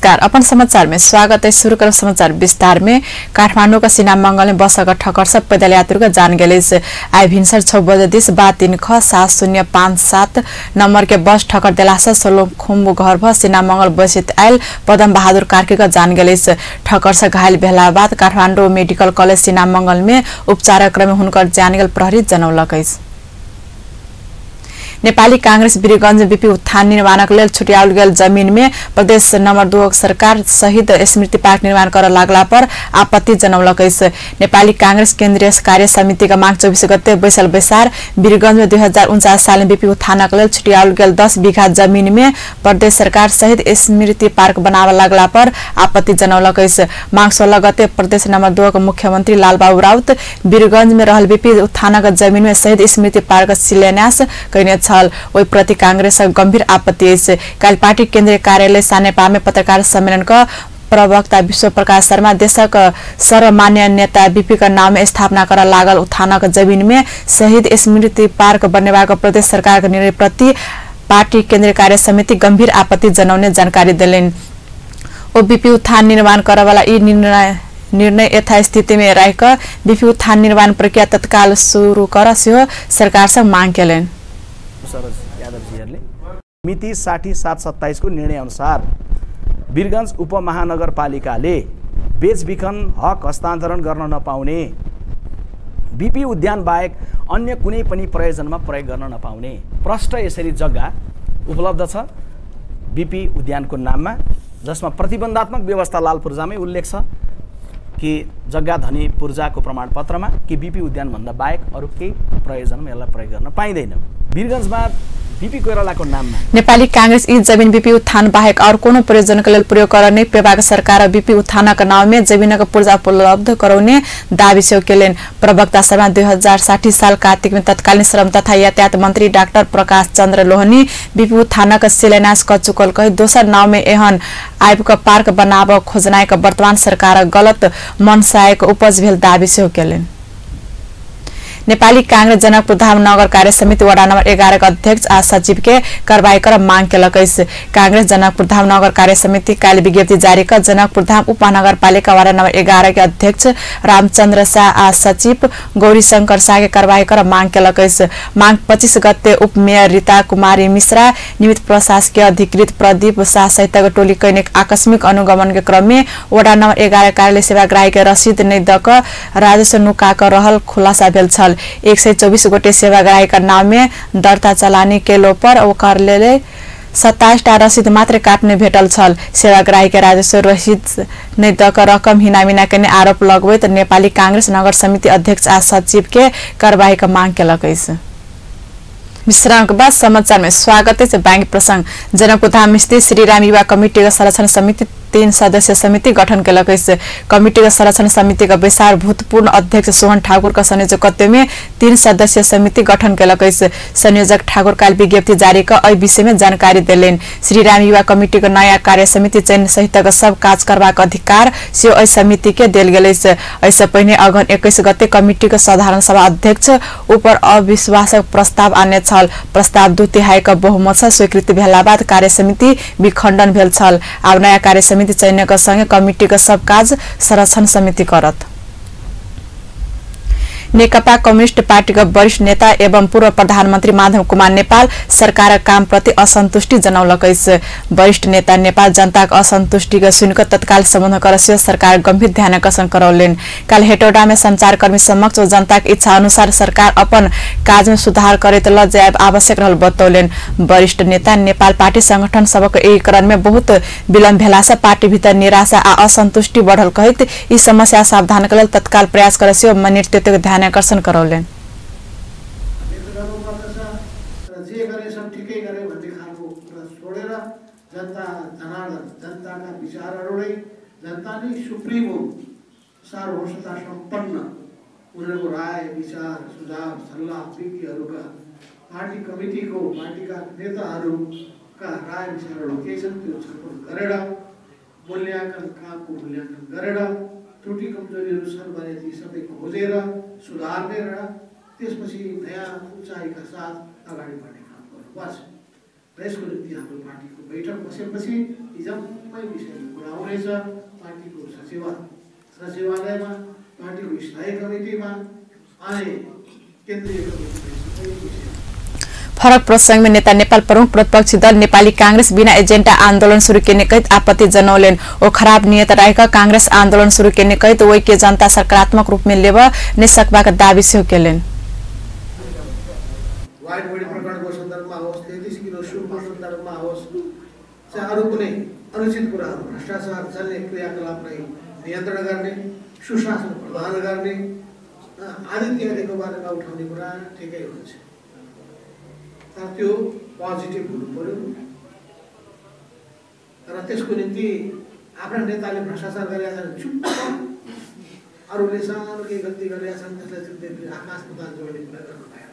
नमस्कार, अपन समाचार में स्वागत है। शुरू कर समाचार विस्तार में। काठमाडौँ का सिनामंगल में बस का ठक्कर से पैदल यात्री का जान गेल। आइ भिनसर 6 बजे this बा 3 ख 7 0 5 7 नंबर के बस ठक्कर देला से सोलखुम्बु घर भ सिनामंगल बसित आयल पदम बहादुर कार्की का जान गेल। ठक्कर से घायल भेला बाद काठमाडौँ मेडिकल कॉलेज सिनामंगल में उपचार क्रम में हुनकर जान गेल प्रहरी जनौलक अछि। नेपाली कांग्रेस वीरगंज बीपी उत्थान निर्माणक लेल छुट्याउल गेल जमीन में प्रदेश नंबर 2 सरकार शहीद स्मृति पार्क निर्माण कर लागला पर आपत्ति जनौलक अछि। नेपाली कांग्रेस केन्द्रीय कार्य समिति का माघ 24 गते बैसल बैसार वीरगंज में 2049 साल में बीपी उत्थानक लेल छुट्याउल गेल 10 बीघा जमीन में प्रदेश सरकार शहीद स्मृति पार्क बनाव लागला पर आपत्ति जनौलक अछि। माघ 16 गते प्रदेश नंबर 2 के मुख्यमंत्री लालबाबू राउत वीरगंज में रहल बीपी उत्थानक जमीन में शहीद स्मृति पार्क शिलान्यास कयने छल। ओहि प्रति कांग्रेस गंभीर आपत्ति अछि। काल्हि पार्टी केन्द्रीय कार्यालय सानेपा में पत्रकार सम्मेलन क प्रवक्ता विश्व प्रकाश शर्मा देशक सर्वमान्य नेता बीपी के नाम में स्थापना कर लागल उत्थानक जमीन में शहीद स्मृति पार्क बनेबाक प्रदेश सरकार के निर्णय प्रति पार्टी केन्द्रीय कार्य समिति गंभीर आपत्ति जनौने जानकारी देलनि। ओ बीपी उत्थान निर्माण करवाला ई निर्णय यथास्थिति में राखि बीपी उत्थान निर्माण प्रक्रिया तत्काल शुरू कर सेहो सरकार से मांग केलनि। सरोज यादवजीहरूले मिति 60/7/27 को निर्णय अनुसार वीरगञ्ज उपमहानगरपालिकाले बेचबिखन हक हस्तान्तरण गर्न नपाउने, बीपी उद्यान बाहेक अन्य कुनै पनि प्रयोजनमा प्रयोग गर्न नपाउने प्रष्ट यसरी जग्गा उपलब्ध छ बीपी उद्यानको नाममा, जसमा प्रतिबन्धात्मक व्यवस्था लाल पूर्जामै उल्लेख छ कि जग्गा धनी पूर्जाको प्रमाणपत्रमा कि बीपी उद्यानभन्दा बाहेक अरू केही प्रयोजनमा यसलाई प्रयोग गर्न पाइँदैन। वीरगञ्जमा बीपी कोइरालाको नाममा नेपाली कांग्रेस यी जमीन बीपी उत्थान बाहेक और कोनो प्रयोजनक लेल प्रयोग कर नै पेबाक सरकार बीपी उत्थानक नाम में जमीनक पूर्जा उपलब्ध कराउने दावी सेहो केलनि। प्रवक्ता शर्मा 2060 साल कार्तिक में तत्कालीन श्रम तथा यातायात मंत्री डाक्टर प्रकाश चंद्र लोहनी बीपी उत्थानक शिलान्यास क चुकल कहि दोसर नाम में एहन आबि क पार्क बनाब खोजनाइक वर्तमान सरकार गलत मनसायक उपज भेल दावी सेहो केलनि। नेपाली कांग्रेस जनकपुर धाम नगर कार्य समिति वडा नंबर 11 के अध्यक्ष आ सचिव के कार्रवाई कर मांग केलक अछि। कांग्रेस जनकपुर धाम नगर कार्य समिति काल्हि विज्ञप्ति जारी क जनकपुर धाम उपमहानगरपालिका वडा नंबर 11 के अध्यक्ष रामचंद्र शाह आ सचिव गौरीशंकर शाह के कार्रवाई कर मांग केलक अछि। माघ 25 गते उपमेयर रीता कुमारी मिश्रा निमित्त प्रशासकीय अधिकृत प्रदीप शाह सहितक टोली कैने आकस्मिक अनुगमन के क्रम में वडा नंबर 11 कार्यालय सेवाग्राही के रसीद नै द क राजस्व नुका क रहल खुलासा भेल छल। 124 गोटे सेवाग्राही का नाम में दर्ता चलानी केलो पर ओकर लेल 27 टा रसीद मात्र काटने भेटल छल। सेवाग्राही के राजस्व रसीद नै द क रकम हिनामिना केने आरोप लगबैत नेपाली कांग्रेस नगर समिति अध्यक्ष आ सचिव के कार्रवाई के मांग केलक अछि। विश्राम के बाद समाचार में स्वागत है। बैंक प्रसंग जनकपुर धाम स्थित श्रीराम युवा कमिटी के संरक्षण समिति 3 सदस्य समिति गठन केलक अछि। कमिटी के संरक्षण समिति के बैसार भूतपूर्व अध्यक्ष सोहन ठाकुर के संयोजकत्व में 3 सदस्य समिति गठन केलक अछि। संयोजक ठाकुर काल्हि विज्ञप्ति जारी क एहि विषय में जानकारी देलनि। श्रीराम युवा कमिटी के नया कार्य समिति चयन सहितक सब काज करबाक अधिकार सेहो एहि समिति के देल गेल अछि। एहिसँ पहिने अगहन 21 गते कमिटी के साधारण सभा अध्यक्ष ऊपर अविश्वासक प्रस्ताव आने छल। प्रस्ताव 2/3 के बहुमत सँ स्वीकृत भेला बाद कार्य समिति विखंडन भेल छल। आब नया कार्य समिति चयन के संगे कमिटी के सब काज संरक्षण समिति करत। नेकपा कम्युनिस्ट पार्टी के वरिष्ठ नेता एवं पूर्व प्रधानमन्त्री माधव कुमार नेपाल सरकारक काम प्रति असन्तुष्टि जनौलक अछि। वरिष्ठ नेता नेपाल जनताक असन्तुष्टि के सुनि क तत्काल सम्बोधन कर सेहो सरकार गंभीर ध्यानाकर्षण करौलनि। काल्हि हेटौडा में संचारकर्मी समक्ष ओ जनताक इच्छा अनुसार सरकार अपन काज में सुधार करैत ल जायब आवश्यक रहल बतौलनि। वरिष्ठ नेता नेपाल पार्टी संगठन सबक एकीकरण में बहुत विलम्ब भेला सँ पार्टी भीतर निराशा आ असन्तुष्टि बढ़ल कहैत ई समस्या सावधान के लेल तत्काल प्रयास कर सेहो नेतृत्व के ध्यानाकर्षण करौलनि। जनता जनार्दन जनताका विचारहरू जनता नै सुप्रिमो सार्वभौमता सम्पन्न उनीहरूको राय विचार सुझाव सल्लाह विज्ञहरूका पार्टी कमिटीको पार्टीका नेताहरूका राय विचारहरू के छन् त्यो छलफल गरेर मूल्याङ्कन कामको मूल्याङ्कन गरेर त्रुटि कमजोरीहरू छन् भने ती सबै खोजेर सुधार्ने र त्यसपछि नयाँ उचाइका साथ अगाडि बढ्ने काम गर्नुपर्छ। र यसको निम्ति हाम्रो पार्टीको बैठक बसेपछि यी जम्मै विषयमा कुरा आउनेछ। पार्टीको सचिवालयमा, पार्टीको स्थायी कमिटीमा अनि केन्द्रीय कमिटीमा सबै विषय। फरक प्रसंग में नेता नेपाल प्रमुख प्रतिपक्षी दल नेपाली कांग्रेस बिना एजेंडा आंदोलन शुरू केने कहत आपत्ति जनौलेन। ओ खराब नियत राखिक कांग्रेस आंदोलन शुरू केने कहत ओइ के जनता सकारात्मक रूप में लेब नै सकबाक दावी सेहो केलेन। व्हाइट बडी प्रकरणको सन्दर्भमा होस्, 33 किलो सुनको सन्दर्भमा होस्, चाहे अरू कुनै अनुचित कुराहरू, भ्रष्टाचार चल्ने क्रियाकलापलाई नियन्त्रण गर्ने, सुशासन प्रदान गर्ने आदि इत्यादिको बारेमा उठाउने कुरा ठिकै हुन्छ, तर त्यो पोजिटिभ हुनु पर्यो र त्यसको निम्ति आफ्ना नेताले भ्रष्टाचार गरेका छन् चुप्प, अरूले सानो केही गल्ती गरेका छन् त्यसलाई चुप्दै आकाश पाताल जोड्ने कुरा गर्नु भएन।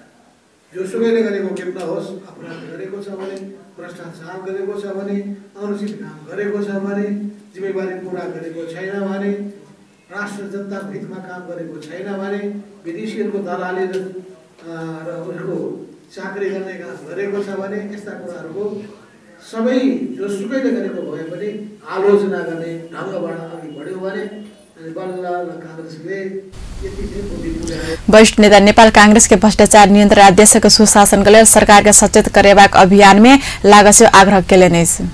जोसुकैले गरेको केही नहोस्, अपराध गरेको छ भने, भ्रष्टाचार गरेको छ भने, अनुचित काम गरेको छ भने, जिम्मेवारी पुरा गरेको छैन भने, राष्ट्र जनताको हितमा काम गरेको छैन भने, विदेशीहरूको दलाली र उनीहरूको चाकरी गर्ने काम गरेको छ भने, यस्ता कुराहरूको सबै जोसुकैले गरेको भए पनि आलोचना गर्ने ढङ्गबाट अघि बढ्यो भने अनि बल्ल काङ्ग्रेसले यति चाहिँ बुद्धि पुर्यायो। वरिष्ठ नेता नेपाल कांग्रेस के भ्रष्टाचार नियन्त्रण आ देशक सुशासन के लेल सरकार के सचेत करेबाक अभियान में लागल से आग्रह केलनि अछि।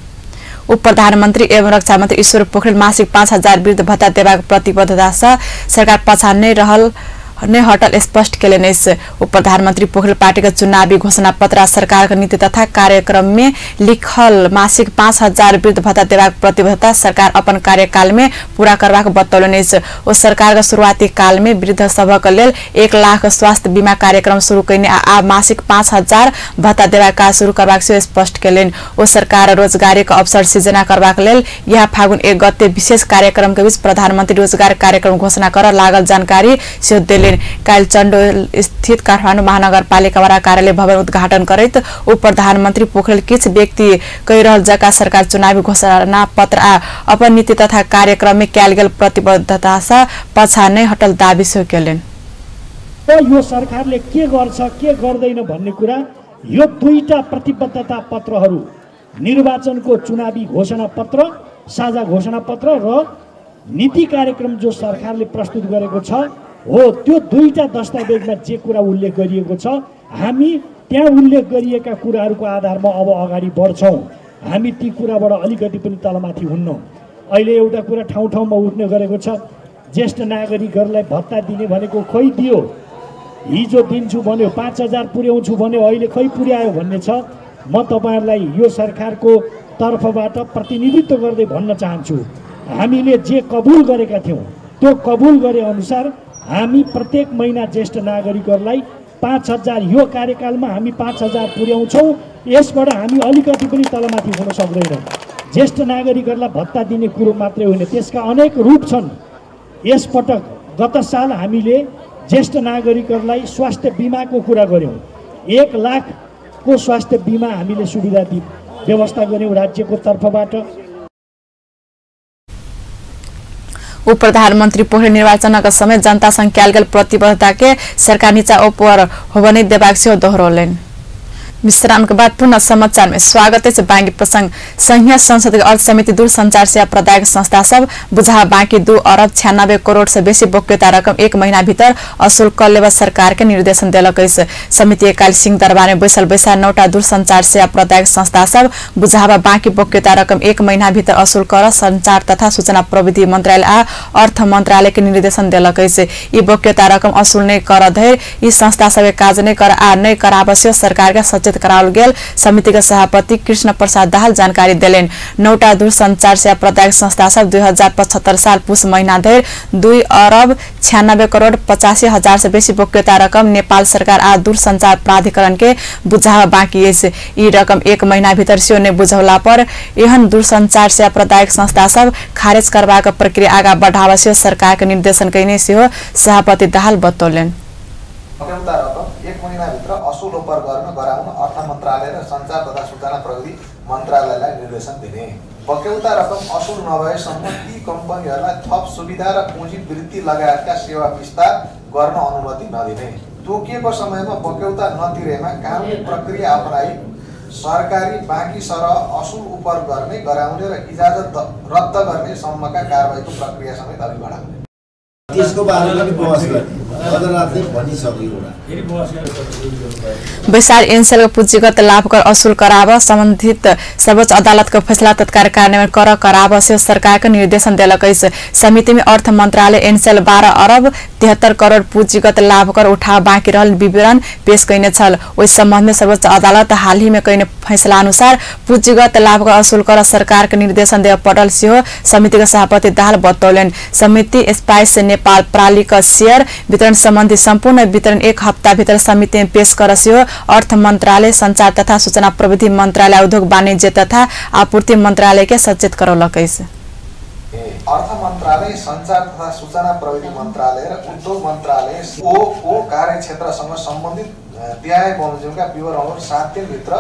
उप प्रधानमंत्री एवं रक्षा मंत्री ईश्वर पोखरेल मासिक 5000 वृद्ध भत्ता देबाक प्रतिबद्धता से सरकार पाछा नहि रहल नै हटल स्पष्ट केलनि अछि। उप प्रधानमंत्री पोखरेल पार्टी के चुनावी घोषणा पत्र आ सरकार के नीति तथा कार्यक्रम में लिखल मासिक 5000 वृद्ध भत्ता देबाक प्रतिबद्धता सरकार अपन कार्यकाल में पूरा करबाक बतौलनि अछि। ओ सरकार के शुरुआती काल में वृद्ध सभक लेल 1 लाख स्वास्थ्य बीमा कार्यक्रम शुरू कयने आ आब मासिक 5000 भत्ता देबाक काज शुरू करबाक सेहो स्पष्ट केलनि। ओ सरकार रोजगारी के अवसर सृजना करबाक लेल यह फागुन 1 गते विशेष कार्यक्रम के बीच प्रधानमंत्री रोजगार कार्यक्रम घोषणा कर लागल जानकारी सेहो देलनि। काल्हि चण्डोल स्थित काठमाडौँ महानगरपालिका वडा कार्यालय भवन उद्घाटन करैत उप प्रधानमंत्री पोखरेल किछु व्यक्ति कहि रहल जका सरकार चुनावी घोषणा पत्र आ अपन नीति तथा कार्यक्रम में कयल गेल प्रतिबद्धता सँ पाछा नहि हटल दावी सेहो केलनि। यो सरकारले के गर्छ के गर्दैन भन्ने कुरा यो दुईटा प्रतिबद्धता पत्रहरू, निर्वाचनको चुनावी घोषणा पत्र, साझा घोषणा पत्र र नीति कार्यक्रम जो सरकारले प्रस्तुत गरेको छ, हो त्यो दुईटा दस्तावेजमा जे कुरा उल्लेख गरिएको छ हामी त्यहाँ उल्लेख गरिएका कुराहरूको आधारमा अब अगाडि बढ्छौँ। हामी ती कुराबाट अलिकति पनि तलमाथि हुन्नौँ। अहिले एउटा कुरा ठाउँ ठाउँमा उठ्ने गरेको छ, ज्येष्ठ नागरिकहरूलाई भत्ता दिने भनेको खोइ दियो, हिजो दिन्छु भन्यो, 5000 पुर्याउँछु भन्यो, अहिले खोइ पुर्यायो भन्ने छ। म तपाईँहरूलाई यो सरकारको तर्फबाट प्रतिनिधित्व गर्दै भन्न चाहन्छु, हामीले जे कबुल गरेका थियौँ त्यो कबुल गरे अनुसार हामी प्रत्येक महिना ज्येष्ठ नागरिकहरूलाई 5000 यो कार्यकालमा हामी 5000 पुर्याउँछौँ। यसबाट हामी अलिकति पनि तलमाथि हुन सक्दैनौँ। ज्येष्ठ नागरिकहरूलाई भत्ता दिने कुरो मात्रै होइन, त्यसका अनेक रूप छन्। यसपटक गत साल हामीले ज्येष्ठ नागरिकहरूलाई स्वास्थ्य बिमाको कुरा गऱ्यौँ, 1 लाखको स्वास्थ्य बिमा हामीले सुविधा व्यवस्था गऱ्यौँ राज्यको तर्फबाट। उप प्रधानमंत्री पोखरेल निर्वाचनक समय जनतासँग कयल गेल प्रतिबद्धता के सरकार नीचा ऊपर होबय नहि देबाक सेहो दोहरौलनि। विश्राम के बाद पुनः समाचार में स्वागत है। बाँकी प्रसंग संघीय संसद के अर्थ समिति दूरसंचार सेवा प्रदायक संस्था सब बुझा बाँकी 2 अरब 96 करोड़ से बेसी बक्यौता रकम 1 महीना भीतर असुल क लेबा सरकार के निर्देशन देलक अछि। समिति काल्हि सिंहदरबार में बैसल बैसा 9टा दूरसंचार सेवा प्रदायक संस्था सब बुझावा बाँकी बक्यौता रकम 1 महीना भीतर असुल कर संचार तथा सूचना प्रविधि मंत्रालय आ अर्थ मंत्रालय के निर्देशन देलक अछि। ई बक्यौता रकम असुल नहि कर धरि ई संस्था सब काज नहि कर आ नहि कराबश्य सरकार के सचेत कराओल गेल समिति के सभापति कृष्ण प्रसाद दाहाल जानकारी देलनि। 9टा दूरसंचार सेवा प्रदायक संस्था सब 2075 साल पुस महीना धरि 2 अरब 96 करोड़ 85 हजार से बेसी बक्यौता रकम नेपाल सरकार आ दूरसंचार प्राधिकरण के बुझावा बाँकी अछि। ई रकम 1 महीना भीतर सेहो नहि बुझौला पर एहन दूरसंचार सेवा प्रदायक संस्था सब खारेज करबाक प्रक्रिया आगा बढ़ावा सेहो सरकार के निर्देशन कयने सेहो सभापति दाहाल बतौलनि। बक्यौता रकम 1 महिनाभित्र असुल ओपर गर्न गराउन अर्थ मन्त्रालय र सञ्चार तथा सूचना प्रविधि मन्त्रालयलाई निर्देशन दिने। बक्यौता रकम असुल नभएसम्म ती कम्पनीहरूलाई थप सुविधा र पुँजी वृद्धि लगायतका सेवा विस्तार गर्न अनुमति नदिने। तोकिएको समयमा बक्यौता नतिरेमा कानुनी प्रक्रिया अपनाई सरकारी बाँकी सरह असुल उपर गर्ने, गराउने र इजाजत रद्द गर्ने सम्मका कारबाहीको प्रक्रिया समेत अघि बढाउने। त्यसको बारेमा पनि बहस गर्ने अदालतले भनिसक्यो। बैसार एनसेलको पूंजीगत लाभ कर असुल कराब सम्बन्धित सर्वोच्च अदालतको फैसला तत्काल कार्यान्वयन कर कराब से सरकारको निर्देशन देलक अछि। समिति में अर्थ मन्त्रालय एनसेल 12 अरब 73 करोड़ पूंजीगत लाभ कर उठाव बाँकी रहल विवरण पेश कयने छल। ओहि सम्बन्ध में सर्वोच्च अदालत हालही में कयने फैसला अनुसार पूंजीगत लाभ कर असुल कर सरकारको निर्देशन देव पड़ल सेहो समितिको सभापति दाहाल बतौलनि। समिति स्पाइस नेपाल प्रालीको शेयर वितरण सम्बन्धी सम्पूर्ण वितरण एक हप्ता भित्र समिति में पेश कर सेहो अर्थ मन्त्रालय, संचार तथा सूचना प्रविधि मन्त्रालय, उद्योग वाणिज्य तथा आपूर्ति मन्त्रालय के सचेत करौलक अछि। अर्थ मन्त्रालय, संचार तथा सूचना प्रविधि मन्त्रालय र उद्योग मन्त्रालय ओ कार्यक्षेत्रसँग सम्बन्धित देहाय बमोजिमका विवरणहरू 7 दिनभित्र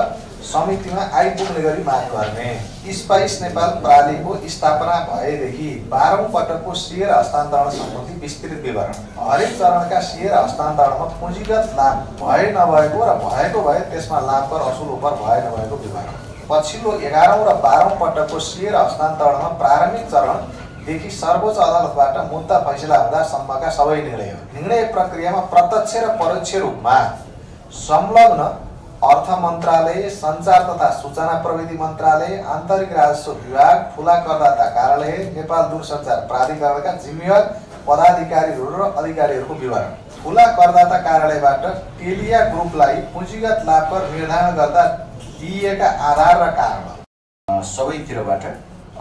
समितिमा आइपुग्ने गरी माग गर्ने। स्पाइस नेपाल प्रालीको स्थापना भएदेखि 12औं पटकको शेयर हस्तान्तरण सम्बन्धी विस्तृत विवरण, हरेक चरणका शेयर हस्तान्तरणमा पुँजीगत लाभ भए नभएको र भएको भए त्यसमा लाभ कर असुल उपर भए नभएको विवरण, पछिल्लो 11औं र 12औं पटकको शेयर हस्तान्तरणमा प्रारम्भिक चरणदेखि सर्वोच्च अदालतबाट मुद्दा फैसला हुँदासम्मका सबै निर्णयहरू, निर्णय प्रक्रियामा प्रत्यक्ष र परोक्ष रूपमा संलग्न अर्थ मन्त्रालय, सञ्चार तथा सूचना प्रविधि मन्त्रालय, आन्तरिक राजस्व विभाग, ठुला करदाता कार्यालय, नेपाल दूरसञ्चार प्राधिकरणका जिम्मेवार पदाधिकारीहरू र अधिकारीहरूको विवरण, ठुला करदाता कार्यालयबाट टेलिया ग्रुपलाई पुँजीगत लाभ कर निर्धारण गर्दा दिइएका आधार र कारण सबैतिरबाट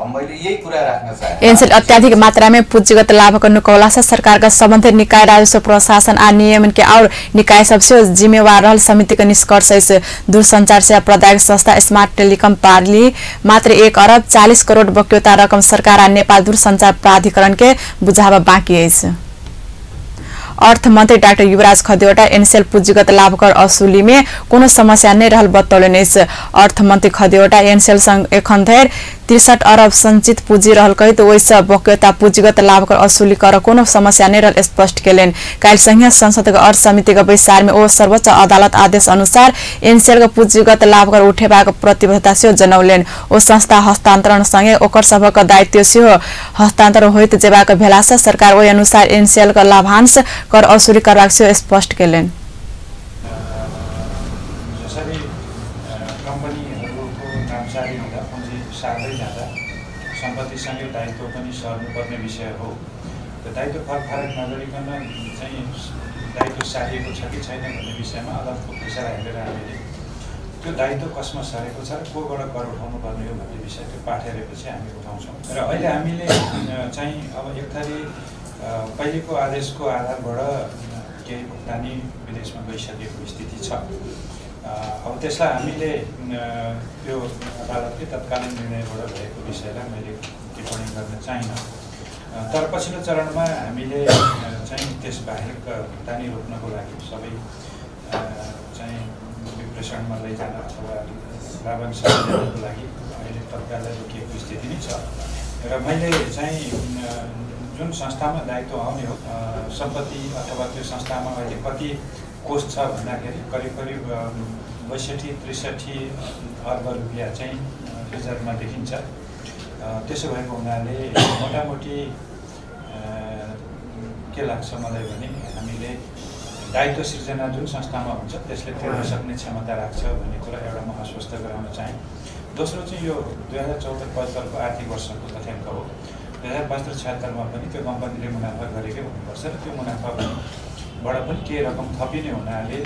मैले यही कुरा राख्न चाहे। एनसेल अत्याधिक मात्रा में पूंजीगत लाभ कर नुकौला से सरकार का संबंधित निकाय, राजस्व प्रशासन आ नियमन के और निकाय सबसे जिम्मेवार रहल समिति के निष्कर्ष अछि। दूरसंचार सेवा प्रदायक संस्था स्मार्ट टेलिकम पार्ली मात्र 1 अरब 40 करोड़ बक्यौता रकम सरकार आ नेपाल दूरसंचार प्राधिकरण के बुझावा बाँकी अछि। अर्थमन्त्री डाक्टर युवराज खतिवड़ा एनसेल पूंजीगत लाभ कर असुली में कोनो समस्या नहीं रहल बतौलनि अछि। अर्थमन्त्री खतिवड़ा एनसेल संग एखन धरि 63 अरब संचित पूंजी रहल कहैत ओहिसँ बक्यौता पूंजीगत लाभ कर असुली कर कोनो समस्या नहीं रहल स्पष्ट केलनि। काल्हि संघीय संसदक अर्थ समितिक बैसार में ओ सर्वोच्च अदालत आदेश अनुसार एनसेलक पूंजीगत लाभ कर उठेबाक प्रतिबद्धता सेहो जनौलनि। ओ संस्था हस्तांतरण संगे ओकर सभक दायित्व सेहो हस्तांतरण होइत जेबाक भेलासँ सरकार ओहि अनुसार एनसेलक लाभांश कर असुली करबाक सेहो स्पष्ट केलनि। जसरी कम्पनीहरूको नामजारी हुँदा पुँजी सार्दै जाँदा सम्पत्तिसँगै दायित्व पनि सर्नुपर्ने विषय हो। त्यो दायित्व फरक फरक नगरिकन चाहिँ दायित्व सारिएको छ कि छैन भन्ने विषयमा अदालतको फैसला हेरेर हामीले त्यो दायित्व कसमा सरेको छ र कोबाट कर उठाउनु पर्ने हो भन्ने विषय त्यो पाठ हेरेपछि हामी उठाउँछौँ। र अहिले हामीले चाहिँ अब एक थरी पहिलेको आदेशको आधारबाट केही भुक्तानी विदेशमा गइसकेको स्थिति छ। अब त्यसलाई हामीले त्यो अदालतकै तत्कालीन निर्णयबाट भएको विषयलाई मैले टिप्पणी गर्न चाहिनँ, तर पछिल्लो चरणमा हामीले चाहिँ त्यसबाहेक भुक्तानी रोक्नको लागि सबै चाहिँ विप्रेषणमा लैजान अथवा लाभांश ल्याउनको लागि अहिले तत्काललाई रोकिएको स्थिति नै छ। र मैले चाहिँ जुन संस्थामा दायित्व आउने हो सम्पत्ति अथवा त्यो संस्थामा अहिले कति कोष छ भन्दाखेरि करिब करिब 62-63 अर्ब रुपियाँ चाहिँ रिजर्भमा देखिन्छ। त्यसो भएको हुनाले मोटामोटी के लाग्छ मलाई भने हामीले दायित्व सिर्जना जुन संस्थामा हुन्छ त्यसले तिर्न सक्ने क्षमता राख्छ भन्ने कुरा एउटा म आश्वस्त गराउन चाहेँ। दोस्रो चाहिँ यो 2074-75 को आर्थिक वर्षको तथ्याङ्क हो। 2075-76 मा पनि त्यो कम्पनीले मुनाफा गरेकै हुनुपर्छ र त्यो मुनाफाबाट पनि केही रकम थपिने हुनाले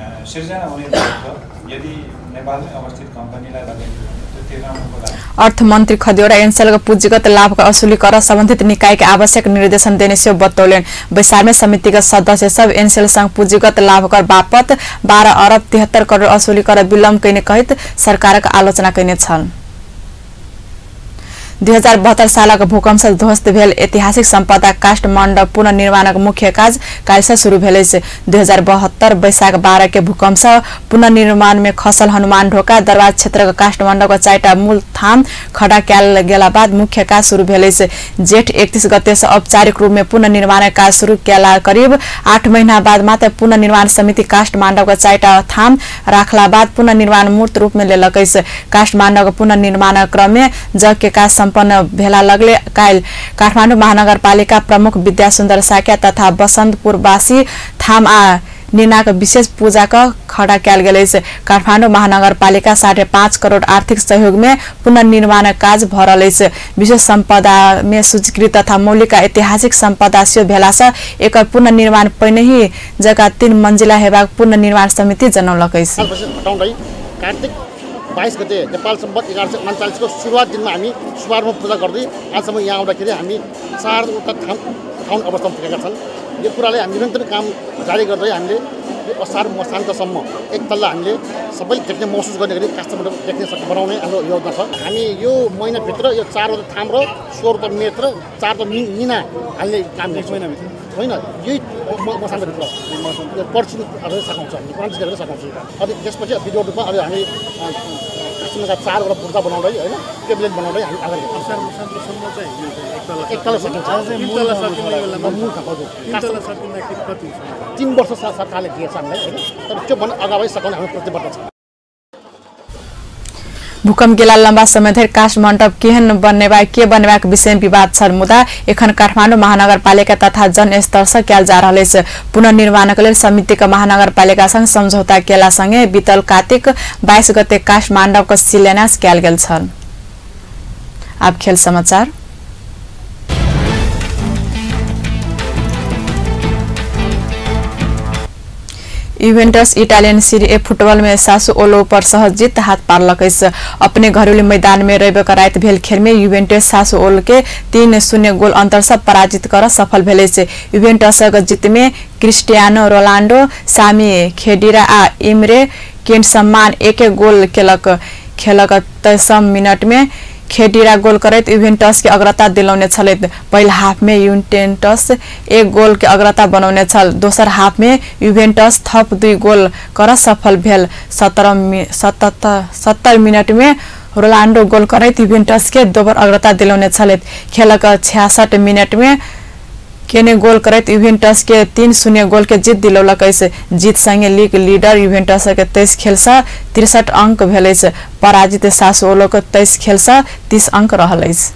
सिर्जना हुने दायित्व यदि नेपालमै अवस्थित कम्पनीलाई लगाइदियो भने त्यो तिर्नको लागि। अर्थमन्त्री खतिवड़ा एनसेलको पूंजीगत लाभको असुली कर सम्बन्धित निकायके आवश्यक निर्देशन देने सेहो बतौलनि। बैसारमे समितिका सदस्य सब एनसेल संग पूंजीगत लाभ कर बापत 12 अरब 73 करोड़ असुली कर विलम्ब कयने कहैत सरकारक आलोचना कयने छल। 2072 सालक भूकंप से ध्वस्त भेल ऐतिहासिक संपदा काष्ठ मण्डप पुनर्निर्माणक मुख्य काज काल्हि से शुरू भेल अछि। 2072 वैशाख 12 के भूकंप से पुनर्निर्माण में खसल हनुमान ढोका दरबार क्षेत्रक काष्ठ मण्डपक 4टा मूल थाम खड़ा कयल गेला बाद मुख्य काज शुरू भेल अछि। जेठ 31 गते से औपचारिक रूप में पुनर्निर्माणक काज शुरू कयला करीब 8 महीना बाद मात्र पुनर्निर्माण समिति काष्ठ मण्डपक 4टा थाम राखला बाद पुनर्निर्माण मूर्त रूप में लेलक अछि। काष्ठ मण्डपक पुनर्निर्माणक क्रम में जग के काज सम्पन्न भेला लगले काल्हि काठमाडौँ महानगरपालिका प्रमुख विद्यासुन्दर साक्या तथा बसन्तपुरवासी थाम आ निनाक विशेष पूजा क खड़ा कयल गेल अछि। काठमाडौँ महानगरपालिका 5.5 करोड़ आर्थिक सहयोग में पुनर्निर्माण काज भ रहल अछि। विशेष संपदा में सूचीकृत तथा मौलिक ऐतिहासिक संपदा सेहो भेला से एकर पुनर्निर्माण पहिनहि जका 3 मंजिला हेबाक पुनर्निर्माण समिति जनौलक अछि। कार्तिक 22 गते नेपाल सम्बत 1139 को सुरुवात दिनमा हामी शुभारम्भ पूजा गर्दै आजसम्म यहाँ आउँदाखेरि हामी 4वटा ठाउँ उठाउन अवस्थामा पुगेका छन्। यो कुराले हामी निरन्तर काम जारी गर्दै हामीले यो असार मसान्तसम्म एक तल्ला हामीले सबै देख्ने महसुस गर्ने गरी काष्ठमण्डप देख्ने सक्ने बनाउने हाम्रो योजना छ। हामी यो महिनाभित्र यो 4वटा थाम र 16वटा मेत्र 4वटा निना हाल्ने काम गर्छौँ। होइन, यही मसान्तभित्र पर्सि सघाउँछ, हामी 29 गते सघाउँछ। अनि त्यसपछि भिडियो रूपमा अब हामी काष्ठमण्डपका 4वटा पूर्जा बनाउँदै होइन टेब्लेट बनाउँदै हामी अगाडि एक तल्ला सकिन्छ। 3 वर्ष सरकारले दिएछ हामीलाई होइन, तर त्योभन्दा अगाडि सघाउने हाम्रो प्रतिबद्ध छ। भूकंप गेला लंबा समय धरि काष्ठ मण्डप केहन बनेबा के बनेबाक विषय में विवाद छल, मुदा एखन काठमाडौँ महानगरपालिका तथा जनस्तर से कयल जा रहल अछि। पुनर्निर्माणक लेल समितिक महानगरपालिका संग समझौता केला संगे बीतल कार्तिक 22 गते काष्ठ मण्डपक शिलान्यास कयल गेल छल। आब खेल समाचार। Juventus Italian Serie A football में सासुओलो पर सहज जीत हाथ पारलक अछि। अपने घरेलू मैदान में रविक राति भेल खेल में युवेंटस सासुओलो के 3-0 गोल अंतर से पराजित कर सफल भेल अछि। युवेंटसक जीत में क्रिस्टियानो रोनाल्डो, सामी खेडिरा आ इमरे केन सम्मान 1-1 गोल केलक। खेलक 23 मिनट में खेडिरा गोल करैत युवेंटस के अग्रता दिलौने छलैत। पहिल हाफ में युवेंटस 1 गोल के अग्रता बनौने छल। दोसर हाफ में युवेंटस थप 2 गोल कर सफल भेल। 70 मिनट में रोनाल्डो गोल करैत युवेंटस के दोबर अग्रता दिलौने छलैत। खेलक 66 मिनट में केने गोल करैत युवेंटस के 3-0 गोल के जीत दिलौलक अछि। जीत संगे लीग लीडर युवेंटस के 23 खेल से 63 अंक भेल अछि। पराजित सासुओलो के 23 खेल से 30 अंक रहल अछि।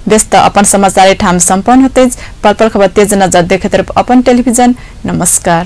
व्यस्त अपन समाचार ठाम सम्पन्न होते पल पल खबर तेज नजर देखैत अपन टेलीविजन। नमस्कार।